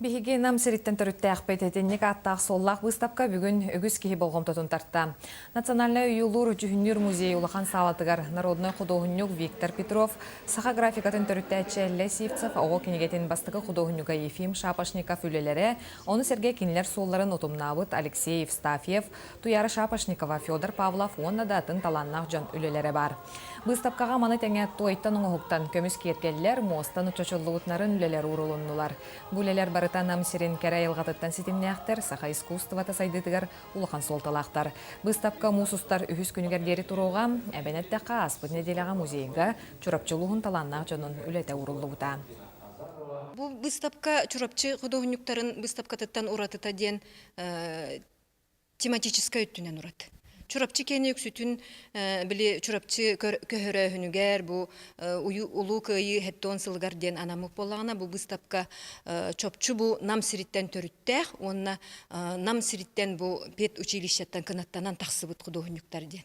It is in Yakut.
Биһиги Нам сириттэн төрүттээхпит итинник ааттаах-суоллаах быыстапка бүгүн үгүс киһи болҕомтотун тарта. Национальнай ойуулуур-дьүһүннүүр музей улахан саалатыгар народнай худуоһунньук Виктор Петров, саха графикатын төрүттээччи Эллэй Сивцев оҕо кинигэтин бастакы худуоһунньуга Ефим Шапошников үлэлэрэ, ону сэргэ кинилэр суолларын утумнаабыт Алексей Евстафьев, Туяра Шапошникова, Федор Павлов уонна да атын талааннаах дьон үлэлэрэ баар. Быыстапкаҕа маны тэҥэ туойтан оҥоһуктан көмүс киэргэллэр, муостан чочуллубут нарын үлэлэр уурулуннулар. Бу үлэлэр барыта Нам сирин кэрэ айылҕатыттан ситимнээхтэр, саха искусствота сайдыытыгар улахан суолталаахтар. Быыстапка муус устар үһүс күнүгэр диэри туруоҕа. Эбэн эттэххэ, ааспыт нэдиэлэҕэ музейга Чурапчы улууһун талааннаах дьонун үлэтэ ууруллубута. Бу быыстапка Чурапчы худуоһунньуктарын быыстапкатыттан уратыта диэн тематическай өттүнэн ураты. Чурапчы киэнэ үксүтүн били Чурапчы көһөрөөһүнүгэр бу Улуу Кыайыы 70 сылыгар диэн анаммыт буоллаҕына, бу быыстапка чопчу бу Нам сириттэн төрүттээх уонна Нам сириттэн бу педучилищеттан кынаттанан тахсыбыт худуоһунньуктар диэн.